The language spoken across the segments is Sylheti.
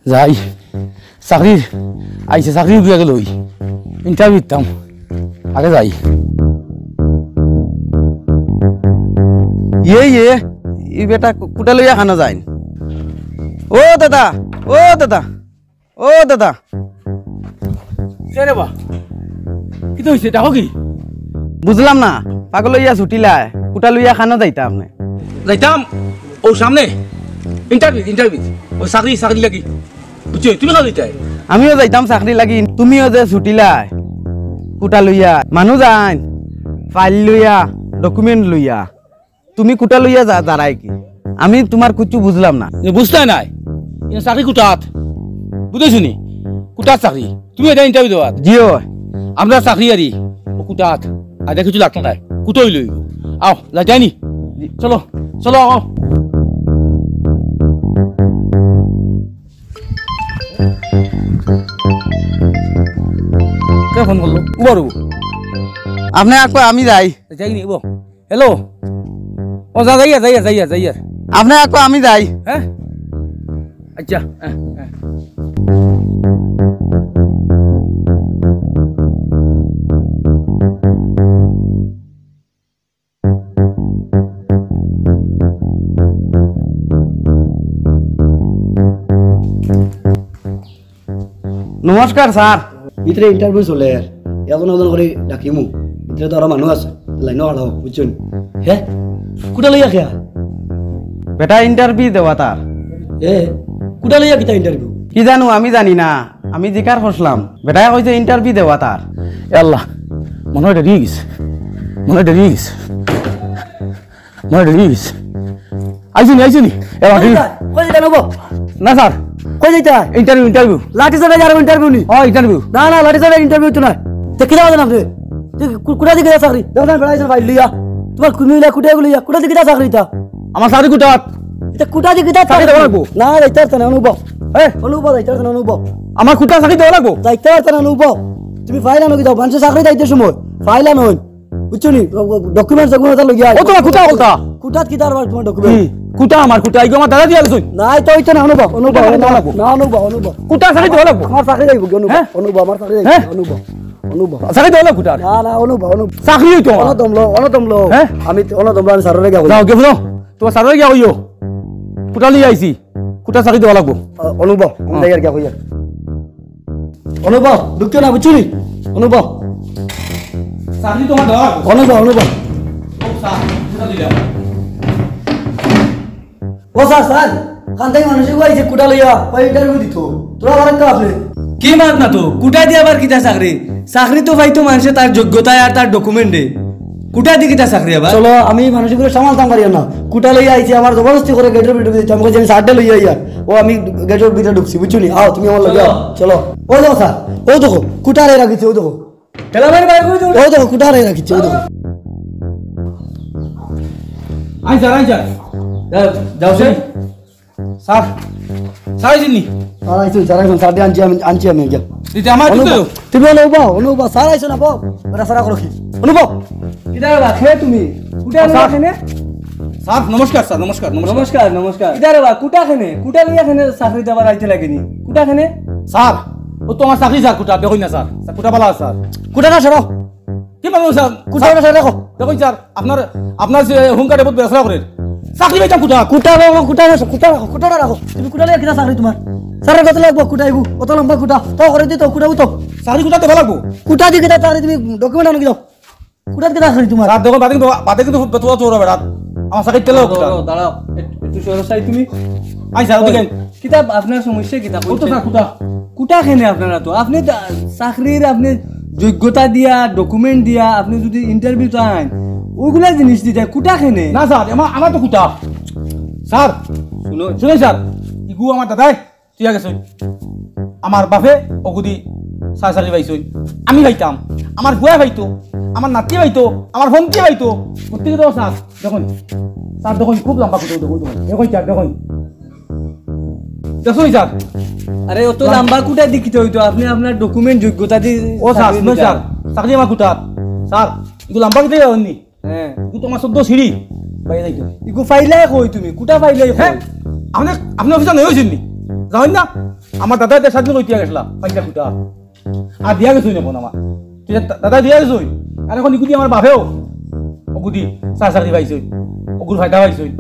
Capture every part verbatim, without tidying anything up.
যাই, চাকরির আইছে, চাকরির গিয়া গেল ওই ইন্টারভিউ দিতাম, আগে যাই। ইয়ে ইয়ে, ই বেটা কু-, কুটা লইয়া খানো যাইন। ও দাদা, ও দাদা, ও দাদা। কে রে বা? কিতা অইছে? ডাকো কি? বুঝলাম না, পাগল অইয়া ছুটিলায়, কুটা লইয়া খানো যাইতা আপনে? যাইতাম, ও সামনে ইন্টারভিউ, ইন্টারভিউ, ও চাকরি, চাকরি লাগি। বুঝছো? তুমি না যাইতায়? আমিও যাইতাম চাকরি লাগি, তুমিও যে ছুটিলায়, কুটা লইয়া, মানুষ আইন, ফাইল লইয়া, ডকুমেন্ট লইয়া। তুমি কুটা লইয়া যা-, দাঁড়ায় কি? আমি তুমার কুচ্ছু বুঝলাম না। এ বুঝতায় নায়। এ চাকরি কুটাত। বুঝছো নি? কুটাত চাকরি। তুমি এটা ইন্টারভিউ দেওয়াত। জি অয়। আমরা চাকরি আরি। ও কুটাত। আর কিছু লাগতো নায়। কুটা অইলো। আও, যাইতায় নি? চলো, চলো, আও। কে ফোন করলো? উবা রবো। আপনে আকো, আমি যাই। যাই নি, উবা। হ্যালো। ও যা, যাইয়া, যাইয়া, যাইয়া, যাইয়া। আপনে আকো, আমি যাই। হ্যাঁ? আচ্ছা, হ্যাঁ, হ্যাঁ। নমস্কার স্যার। ভিতরে ইন্টারভিউ চলের, এজন এজন করি ডাকিমু। ভিতরে তো আরো মানুষ আছে, লাইনো খাড়া অও, বুঝছো নি? হে? কুটা লইয়া খেয়া? বেটা ইন্টারভিউ দেওয়াত আর। এ, কুটা লইয়া কিতা ইন্টারভিউ? কি জানু, আমি জানি না। আমি জিকার করছিলাম, বেটায় কইছে ইন্টারভিউ দেওয়াত আর। এ আল্লাহ, মনে অয় দেরি অই গেছে, মনে অয় দেরি অই গেছে। মনে দেরি অইছে। আইছো নি, আইছো নি? এ, বাকি। কই যাইতা? কই যাইতা, নবো? না, স্যার। কই যাইতা? Interview, interview. লাঠি চাটা যার ইন্টারভিউ নি? ও, ইন্টারভিউ। না, না, লাঠি চাটা ইন্টারভিউ তো না। তে কিতা বাজে না আপনি? তুই কু-, কুটা দি কিতা চাকরি? দেখো না, বেড়াইছে ফাইল লইয়া। তোমার কুমিল্লা কুটা এগুলো লইয়া। কুটা দি কিতা চাকরি ইতা? আমার চাকরি কুটাত। ইতা কুটা দি কিতা চাকরি চাকরি? দেওয়া লাগবো। না, যাইতে পারতে না, অনুভব। এ? অনুভব, যাইতে পারতে না, অনুভব। আমার কুটা চাকরি দেওয়া লাগবো। যাইতে পারতে না, অনুভব। তুমি ফাইল আনো কি যাও? মানুষের চাকরি যাইতে সময়। ফাইল আনো। বুঝছো নি? ডকুমেন্টস যেগুলো তা লইয়া আয়। ও তোমার কুটা বলতা? কুটাত কিতা আর তোমার ডকুমেন্ট? কি? কুটা আমার কুটা, এগু আমার দাদা দিয়া গেছইন। নাই তো, ওইটা না, অনুবা, অনুবা, কুটা খালি দেওয়া লাগবো। না, অনুবা, অনুবা। কুটা চাকরি দেওয়া লাগবো। আমার চাকরি যাইব, অনুবা, হ্যাঁ? অনুবা, আমার চাকরি যাইব, হ্যাঁ? অনুবা, অনুবা। চাকরি দেওয়া লাগবো কুটার। না, না, অনুবা, অনুবা। চাকরি হইতো আমার। অনদম লো, অনদম লো। হ্যাঁ? আমি তো অনদম লো, আমি স্যারের গিয়া কই। যাও, গেছো? তোমার স্যারের গিয়া কইও। কুটা লইয়া আইছি। কুটা চাকরি দেওয়া লাগবো। অ-, অনুবা, আমি হ্যাঁ। যাই আর গিয়া কই আর। অনুভব, ঢুকিও না, বুঝছো নি? অনুভব। চাকরি তোমার দেওয়া লাগবো। অনুভব, অনুভব। ও স্যার, কোথা দিলাম? ও স্যার, স্যার, কান্দাই মানুষ এগু আইছে কুটা লইয়া, ওই ইন্টারভিউ দিত। তোরা আবার একটা আপনি। কি মাত না তো? কুটা দিয়ে আবার কিতা চাকরি? চাকরি তো পাইতো মানুষে তার যোগ্যতায় আর তার ডকুমেন্টে। কুটা দি কিতা চাকরি আবার? চলো, আমি মানুষগুলো সামালতাম পারি না। কুটা লইয়া আইছি, আমার জবরদস্তি করে গেটের ভিতরে ঢুকতে দিচ্ছে। আমি কইছি, "আমি সারটা লইয়া আইয়ার।" ও, আমি গেটের ভিতরে ঢুকছি, বুঝছো নি? আও, তুমি আমার লগে আও। চলো। চলো। ও দেখো স্যার, ও দেখো, কুটা রে রাখিছে, ও দেখো। ঠেলা মারি বার করে দেবো। ও দেখো, কুটা রে রাখিছে, ও দেখো। I sir, I sir. যাও, যাও, স্যার। স্যার, স্যার আইছইন নি? স্যার আইছইন, স্যার আইছইন, স্যার দিয়ে আনছি আমি, আনছি আমি, গিয়া। দিতে আমার অনুভব, দিতে। তুমি অনুভব, অনুভব, স্যার আইছইন না, বউ। বেটা, স্যার, রাখো কি? অনুভব। কিতা রে বা, কে তুমি? কুটা স্যার। লইয়া কেনে? স্যার, নমস্কার, স্যার, নমস্কার, নমস্কার। নমস্কার, নমস্কার। কিতা রে বা, কুটা কেনে? কুটা লইয়া কেনে চাকরি দেবার আইতে লাগে নি? কুটা কেনে? স্যার, ও তো আমার চাকরি, স্যার, কুটা, দেখইন না, স্যার। স্যার, কুটা বালা, স্যার। কুটা না, সরো। কি মানব, স্যার? কুটা না, স্যার, রাখো। দেখইন, স্যার, আপনার, আপনার যে হুঙ্কারে বহুত বেসরা করে। চাকরি পাইতাম কুটা? কুটা রাখো, কুটা রাখো, কুটা রাখো, কুটা রাখো। তুমি কুটা লইয়া কিতা চাকরি তোমার? স্যারের কত লাগবো কুটা আইবো? কত লম্বা কুটা? তাও করে দিত, কুটা উঠো। চাকরি কুটা দেওয়া লাগবো। কুটা দি কিতা চাকরি তুমি ডকুমেন্ট আনো কি দাও? কুটা দি কিতা চাকরি তোমার? স্যার, দেখো, বাদে কিন্তু, বাদে কিন্তু বেতন চোর হবে রাত। আমার চাকরি তেলে দাঁড়াও, কুটা। দাঁড়াও, দাঁড়াও। একটু, একটু সরো চাই তুমি। আই স্যার, ওদিকে। কিতা আপনার সমস্যা কিতা? ও তো স্যার, কুটা। কুটা কেনে আপনারা তো? আপনি তো চাকরির আপনি যোগ্যতা দিয়া, ডকুমেন্ট দিয়া আপনি যদি ইন্টারভিউ চান, ওইগুলা জিনিস দিতে কুটা কেনে? না স্যার, আমার, আমার তো কুটা। স্যার, শুনো। শুনো স্যার, ইগু আমার দাদাই, ঠিক আছে। আমার বাপে অগুদি চাকরি পাইছইন, আমি পাইতাম, আমার ফুয়ায় পাইতো, আমার নাতি পাইতো, আমার ফন্তি পাইতো। গতিকে তো স্যার, দেখইন, স্যার দেখইন, খুব লম্বা কুটা, দেখইন, দেখইন, দেখইন স্যার, দেখইন। দেখইন স্যার। আরে, অত লম্বা কুটা দি কিতা অইতো? আপনি আপনার ডকুমেন্ট যোগ্যতা দি ও স্যার, চাকরি শুনো দিতা। স্যার, চাকরি আমার কুটা। স্যার, ইগু লম্বা কুটা অইনি। হ্যাঁ। ইগু তো আমার চোদ্দ সিঁড়ি বাইরে যাইতো। ইগু পাইলাই কই তুমি? কুটা পাইলাই কই? হ্যাঁ? আপনি, আপনি অফিসে নেই অইছইন নি? যাওইন না? আমার দাদায় দেড় স্বাধীন কইতে গেছিলা, পাইতা কুটা। আর দিয়া গেছইন অখন আমার। তুই দা-, দাদায় দিয়া গেছইন। আর অখন ইগুদি আমার বাপেও। অগুদি, চার চাকরি পাইছইন। অগুর ফায়দা পাইছইন।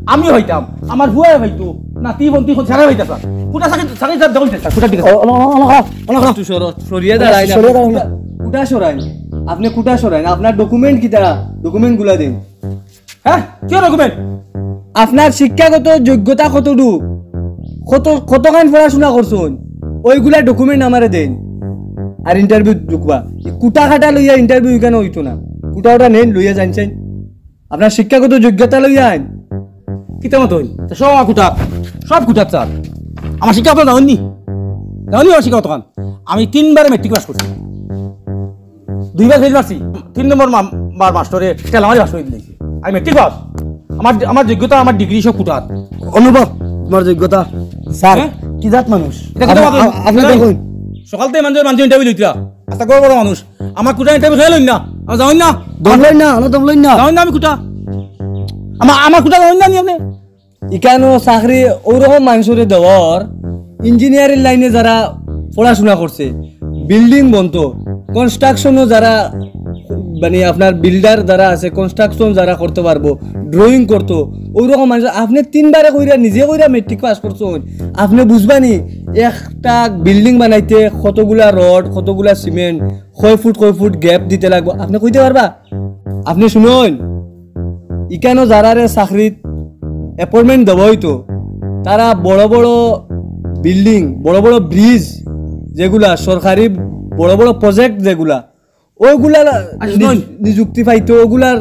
আমিও পাইতাম। আমার ফুয়ায় পাইতো। নাতি, বন্তি, সারায় পাইতা স্যার। কুটা চাকরি, চাকরি স্যার দেখইন স্যার। কুটা ঠিক আছে। অ, অ, অ, অ, অ, অ, অ। একটু সরো, সরিয়া দাঁড়াই না। সরিয়া দাঁড়াও না। কুটা সরাইন। আপনে কুটা সরাইন। আপনার document কিতা? Document গুলা দিন। হ্যাঁ? কি document? আপনার শিক্ষাগত যোগ্যতা কতটুক? কত, কতখান পড়াশোনা করছইন? ওইগুলা document আমারে দেন। আর interview ঢুকবা। এই কুটা কাটা লইয়া interview ইখানো অইতো না। কুটা ওটা নেন, লইয়া যাইন চাইন। আপনার শিক্ষাগত যোগ্যতা লইয়া আইন। কিতা মাতইন? তা সব আমার কুটা। সব কুটা স্যার। আমার শিক্ষা আপনারা জানইন নি? জানইন নি আমার শিক্ষা কতখান? আমি তিনবারে মেট্রিক পাস করছি। দুইবার ফেল মারছি, তিন নম্বর মা-, বার মাস্টরে ঠেলা মারি পাস করি দিলাইছে। আমি মেট্রিক পাস। আমার, আমার যোগ্যতা, আমার ডিগ্রি সব কুটার। অনুভব, তোমার যোগ্যতা। স্যার, হ্যাঁ? কি জাত মানুষ? এটা কিতা আপনি, মাতইন? আ-, আপনি দেখুন। সকাল থাকি মানুষ, মানুষ interview লইতরা। আচ্ছা, বড় বড় মানুষ। আমার কুটা interview খেয়ে লইন না। আমি যাইন না। দম লইন না, আমার দম লইন না। যাইন না আমি কুটা। আমার, আমার কুটা যাইন না নি আপনে? ইকানো চাকরি ওরকম মানুষরে দেওয়ার, ইঞ্জিনিয়ারিং লাইনে যারা পড়াশোনা করছে, বিল্ডিং বনতো, কনস্ট্রাকশনও যারা, মানে, আপনার বিল্ডার যারা আছে, কনস্ট্রাকশন যারা করতে পারবো, ড্রয়িং করতো, ওরকম মানুষ। আপনে তিনবারে কইরা, নিজে কইরা মেট্রিক পাস করছইন, আপনে বুঝবানি একটা বিল্ডিং বানাইতে কতগুলা রড, কতগুলা সিমেন্ট, কয় ফুট কয় ফুট গ্যাপ দিতে লাগবো, আপনে কইতে পারবা? আপনে শুনইন, ইকানো যারারে চাকরিত অ্যাপয়েন্টমেন্ট দেওয়া অইতো, তারা বড় বড় বিল্ডিং, বড় বড় ব্রিজ যেগুলা, সরকারি বড় বড় প্রজেক্ট যেগুলা, ওইগুলা আচ্ছা, নিজ-, শুনইন। নিযুক্তি পাইতো, ওগুলার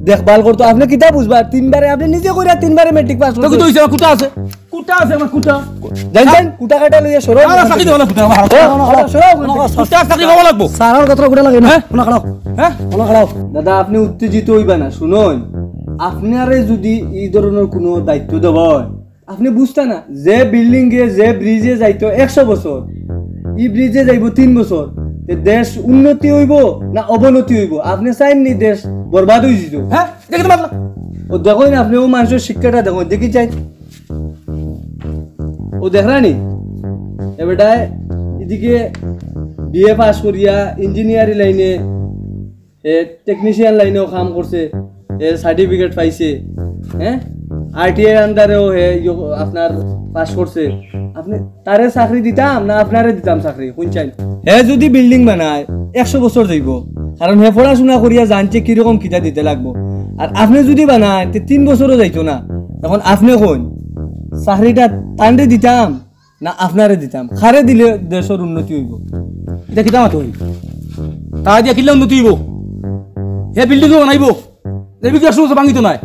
দেখভাল করতো। আপনে কিতা বুঝবা? তিনবারে, আপনে নিজে কইরা তিনবারে মেট্রিক পাস তো করছইন। কিন্তু হইছে, আমার কুটা আছে। কুটা আছে, আমার কুটা। যাইন, যাইন, কুটা কাটা লইয়া সরো। না, না, চাকরি দেওয়া লাগবো, আমার হারাম। সরো, সরো, সরো। কুটা চাকরি পাওয়া লাগবো। স্যার, আমার কথা কুটা লাগে না। হ্যাঁ? কোনো খাড়াও। হ্যাঁ? কোনো খাড়াও। দাদা, আপনে উত্তেজিত অইবা না, শুনইন। আপনারে যদি এই ধরনের কোনো দায়িত্ব দেওয়া হয়, আপনে বুঝতা না, যে বিল্ডিং এ, যে ব্রিজে যাইতো একশো বছর, ই ব্রিজে যাইবো তিন বছর, তে দেশ উন্নতি অইবো না অবনতি অইবো? আপনে চাইন নি দেশ বরবাদ অই যিতো? হ্যাঁ? দেখি তো মাতলা। ও দেখইন, আপনে ও মানুষর শিক্ষাটা দেখইন, দেখি চাই। ও দেখরা নি? এ বেটায় এদিকে বিএ পাস করিয়া ইঞ্জিনিয়ারিং লাইনে, এ টেকনিশিয়ান লাইনেও কাম করছে, এ সার্টিফিকেট পাইছে, হ্যাঁ, আরটিআই আন্ডারেও হে ইয়ো আপনার পাস করছে। আপনে তারে চাকরি দিতাম না আপনারে দিতাম চাকরি, কইন চাইন? হে যদি বিল্ডিং বানায়, একশো বছর যাইবো, কারণ হে পড়াশোনা করিয়া জানছে কিরকম কিতা দিতে লাগবো। আর আপনে যদি বানায়, তে তিন বছরও যাইতো না। এখন আপনে কইন, চাকরিটা তানরে দিতাম না আপনারে দিতাম? কারে দিলে দেশর উন্নতি অইবো? ইটা কিতা মাতইন? তারা দিয়া কিলা উন্নতি অইবো? হে বিল্ডিং বানাইবো, দেখবি কি একশো বছর ভাঙিতো নায়,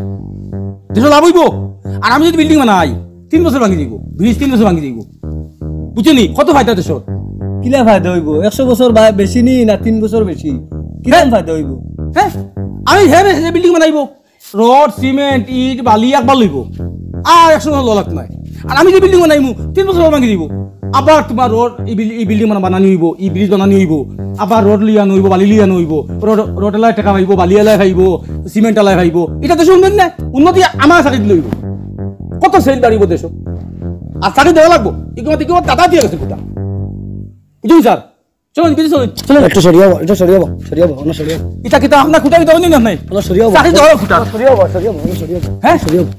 দেশর লাভ অইবো। আর আমি যদি বিল্ডিং বানাই, তিন বছর ভাঙি যাইবো, ব্রিজ তিন বছর ভাঙি যাইবো, বুঝছো নি? কত ফায়দা দেশর? কিলা ফায়দা অইবো? একশো বছর বা-, বেশি নি না তিন বছর বেশি? কিরকম হ্যাঁ? ফায়দা অইবো? হ্যাঁ, আমি হে হে বিল্ডিং বানাইবো, রড, সিমেন্ট, ইট, বালি একবার লইবো, আর একশো বছর লওয়া লাগতো নায়। আর আমি যে বিল্ডিং বানাইমু, তিন বছর ভাঙি যাইবো। আবার তোমার রড, এই বিল-, এই বিল্ডিং বানা-, বানানি অইবো, এই ব্রিজ বানানি অইবো, আবার রড লইয়া আনা অইবো, বালি লইয়া আনা অইবো, রড, রড আলায় টেকা পাইবো, বালি আলায় পাইবো, সিমেন্ট আলায় পাইবো। ইটা দেশর উন্নতি নায়, উন্নতি আমার চাকরি দিলে অইবো। কত সেল বাড়িবো দেশো? আর চাকরি দেওয়া লাগবো। ইগুলা, ইগুলা দাদা দিয়া গেছে কুটা। বুঝছইন স্যার? চলুন, ভিতরে চলুন। চলো, একটু সরিয়ে হবো, একটু সরিয়ে হবো, সরিয়ে হবো, আমরা সরিয়ে হবো। ইটা কিতা আপনার কুটা কিতা অন্য না নাই? আমরা সরিয়ে হবো। চাকরি দেওয়া কুটা। সরিয়ে হবো, সরিয়ে হবো, আমরা সরিয়ে হবো। হ্যাঁ? সরিয়ে হবো।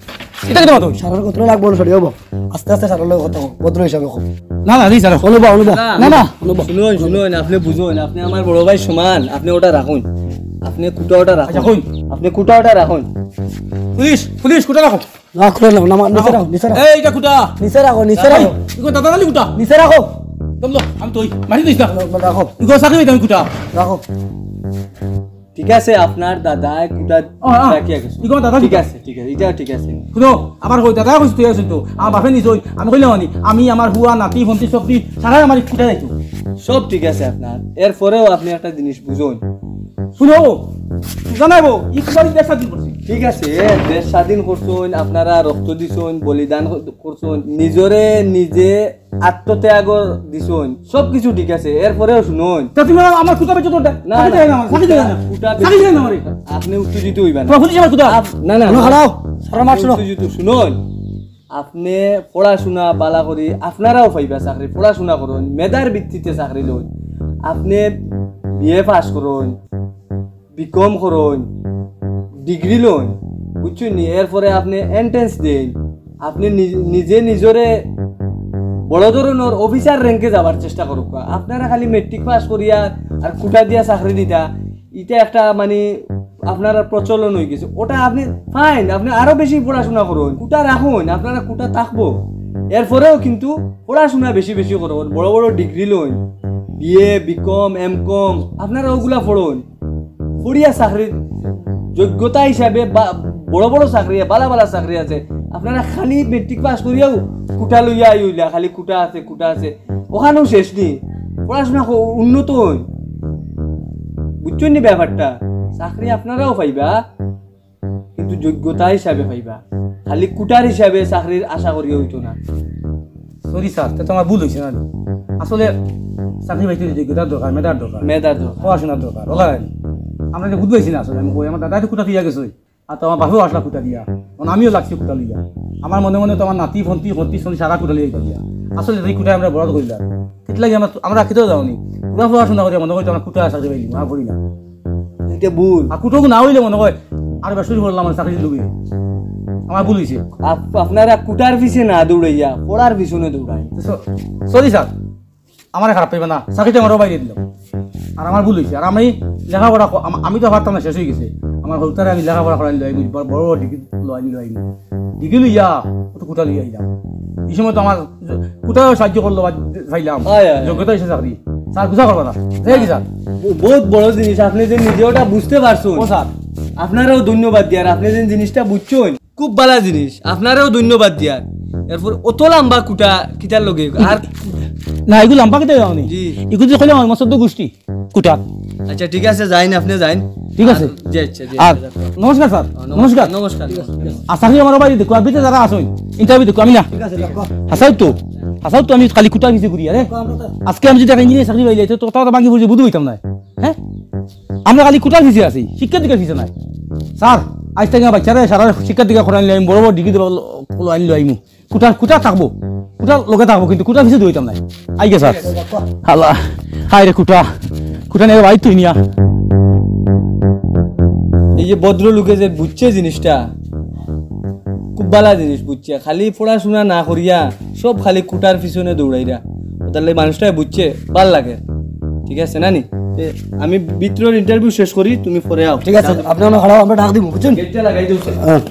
ইটা কিতা মাতইন? সারার কথা লাগবো না, সরিয়ে হবো। আস্তে আস্তে সারার লগে কথা হবো, ভদ্র হিসাবে হবো। না, না, জি স্যার। অনুভব, অনুভব। না, না। অনুভব। শুনইন, শুনইন, আপনে বুঝইন, আপনে আমার বড় ভাই সমান, আপনে ওটা রাখইন। আপনে কুটা ওটা রাখইন। আচ্ছা, কইন। আপনে কুটা ওটা রাখইন। পুলিশ, পুলিশ, কুটা রাখো। না, খুলে নাও, না, নিচে রাখো, নিচে রাখো। এই, ইটা কুটা। নিচে রাখো, নিচে রাখো। এই, ইগো দাদা নানি কুটা? নিচে রাখো। দম লো, আমি তো ওই, মারি দিস না। রাখো। ইগো চাকরি দিতাম কুটা। রাখো। ঠিক আছে, আপনার দাদায় কুটা ও, আ, রাখিয়া গেছে। ইগো দাদা ঠিক কুটা। আছে, ঠিক আছে, ইটা ঠিক আছে। শুনো, আবার কই, দাদা কইছে তুই আছিস তো। আমার বাপে নিছে ওই, আমি কইলাম মানি, আমি আমার ফুয়া, নাতি, ফন্তি, সবটি, সারাই আমার কুটা যাইতো। সব ঠিক আছে আপনার। এরপরেও আপনে একটা জিনিস বুঝইন। শুনো, জানাইবো, ই কুটা দেশ স্বাধীন করছে। ঠিক আছে, দেশ স্বাধীন করছইন, আপনারা রক্ত দিছইন, বলিদান করছইন, নিজরে নিজে আত্মত্যাগ দিছইন, সব কিছু ঠিক আছে। এরপরেও শুনইন। তা তুমি আমার কুটা বেচো তো? না, চাকরি না। দেয় না আমার, চাকরি দেয় না। কুটা চাকরি দেয় না আমারে। আপনে উত্তেজিত অইবা না। তোমার পুলিশ আমার কুটা। আপ-, না, না, না। খাড়াও, সারা মার শুনো। উত্তেজিত, শুনইন। আপনে পড়াশুনা বালা করি, আপনারাও পাইবা চাকরি, পড়াশুনা করইন, মেধার ভিত্তিতে চাকরি লইন। আপনে বিএ পাস করইন, বিকম করইন, ডিগ্রি লইন, বুঝছইন নি? এরপরে আপনে এন্ট্রেন্স দেইন, আপনে নিজ-, নিজে নিজরে বড় ধরনর অফিসার র‍্যাঙ্কে যাবার চেষ্টা করউক্কা। আপনারা খালি মেট্রিক পাস করিয়া আর কুটা দিয়া চাকরি দিতা, ইটা একটা মানে আপনারার প্রচলন অইগেছে। ওটা আপনে ফাইন, আপনে আরো বেশি পড়াশুনা করইন, কুটা রাখইন, আপনারা কুটা থাকবো। এরপরেও কিন্তু পড়াশুনা বেশি বেশি করইন, বড় বড় ডিগ্রি লইন, বিএ, বিকম, এমকম, আপনারা ওগুলা পড়ইন। পড়িয়া চাকরির যোগ্যতা হিসাবে বা-, বড় বড় চাকরি, বালা বালা চাকরি আছে। আপনারা খালি মেট্রিক পাস করিয়াও কুটা লইয়া আইলা, খালি কুটা আছে, কুটা আছে, ওখানেও শেষ নি। পড়াশুনা ক-, উন্নত অইন, বুঝছইন নি ব্যাপারটা? চাকরি আপনারাও পাইবা, কিন্তু যোগ্যতা হিসাবে পাইবা, খালি কুটার হিসাবে চাকরির আশা করিয়া অইতো না। সরি স্যার, তে তো আমার ভুল অইছে না। আসলে চাকরি পাইতে যোগ্যতার দরকার, মেধার দরকার, মেধার দরকার। পড়াশোনার দরকার, ওলা নাই। আমরা এটা বুঝবাইছি না আসলে। আমি কই, আমার দাদায় তো কুটা দিয়া গেছে, আর তো আমার বাপেও আসলা কুটা দিয়া, মানে আমিও লাগছি কুটা লইয়া। আমার মনে মনে তো আমার নাতি, ফন্তি, ফন্তি, সন্তি সারা কুটা লইয়া গেল। আসলে এই কুটায় আমরা বরাদ করিলাম। কিতা লাগি আমরা, আমরা কিতাও যাওনি, পুরা পড়াশোনা করি মনে করি তো আমরা কুটা চাকরি পাইলি, আর পড়ি না। এটা ভুল। আর কুটাও না অইলে মনে হয় আর বেশ পড়লাম, আমার চাকরি লুবি। আমার ভুল অইছে। আপ-, আপনারা কুটার পিছে না দৌড়াইয়া পড়ার পিছনে দৌড়াই। সরি স্যার, আমারে খারাপ পাইবা না, চাকরিটা আমারও বাইরে দিল। আর আমার ভুল অইছে। আর আমি লেখাপড়া ক-, আম-, আমি তো পারতাম না, শেষ অই গেছে। আমার হউতারে আমি লেখাপড়া করাই লই, বড় বড় ডিগ্রি লই, লই। ডিগ্রি লইয়া ও তো কুটা লইয়া আইলাম। এই সময় তো আমার জ-, কুটাও সাহায্য করলো, বা পাইলাম। হয়, হয়, হয়। যোগ্যতা অইছে চাকরি। স্যার, গুছা করবা না। ঠিক আছে স্যার। ব-, বহুত বড় জিনিস, আপনে যে নিজে ওটা বুঝতে পারছইন। ও স্যার। আপনারেও ধন্যবাদ দিয়ার, আপনে যে জিনিসটা বুঝছইন, খুব বালা জিনিস, আপনারেও ধন্যবাদ দিয়ার। এরপর অত লম্বা কুটা কিতার লগে আর না, এগু লম্বা কিতা যাওনি? জি। এগু যে কইলাম আমার চোদ্দ গোষ্ঠী কুটা। আচ্ছা, ঠিক আছে, যাইন, আপনে যাইন। ঠিক আছে। আর জি, আচ্ছা, জি, আর আচ্ছা, যাক। নমস্কার স্যার। নমস্কার। নমস্কার, নমস্কার। আশা করি আমার বাড়ি দেখো, আমি তো যারা আসইন, ইন্টারভিউ দেখো, আমি না। ঠিক আছে, যাক। হাসাও তো, হাসাও তো আমি খালি কুটা পিছে ঘুরি, আরে। দেখো, আমরা তো আজকে আমি যদি একটা ইঞ্জিনিয়ার চাকরি পাইলে, তো তাও তো বাকি বুঝে বুঝে হইতাম না। হ্যাঁ, আমরা খালি কুটার পিছে আছি, শিক্ষার দিকে পিছে নাই। স্যার, আজ থেকে আমার বাচ্চারা সারা শিক্ষার দিকে খোলা আনলে আমি বড় বড় ডিগ্রি দেবো, আনলে আমি কুটার, কুটার থাকবো, কুটার লগে থাকবো, কিন্তু কুটার পিছে দৌড়াইতাম নাই। আই গে স্যার। হালা, হায় রে কুটা, কুটা নিয়ে ভাই তুই নিয়া। এই যে ভদ্রলোকে যে বুঝছে জিনিসটা, খুব বালা জিনিস বুঝছে, খালি পড়াশোনা না করিয়া সব খালি কুটার পিছনে দৌড়াইরা, তাহলে মানুষটাই বুঝছে, ভালা লাগে। ঠিক আছে না নি? তে আমি ভিতরের ইন্টারভিউ শেষ করি, তুমি পরে আও। ঠিক আছে, আপনি ওখানে খাড়াও, আমরা ডাক দিব, বুঝছেন? গেটটা লাগাই দিও, স্যার। হ্যাঁ।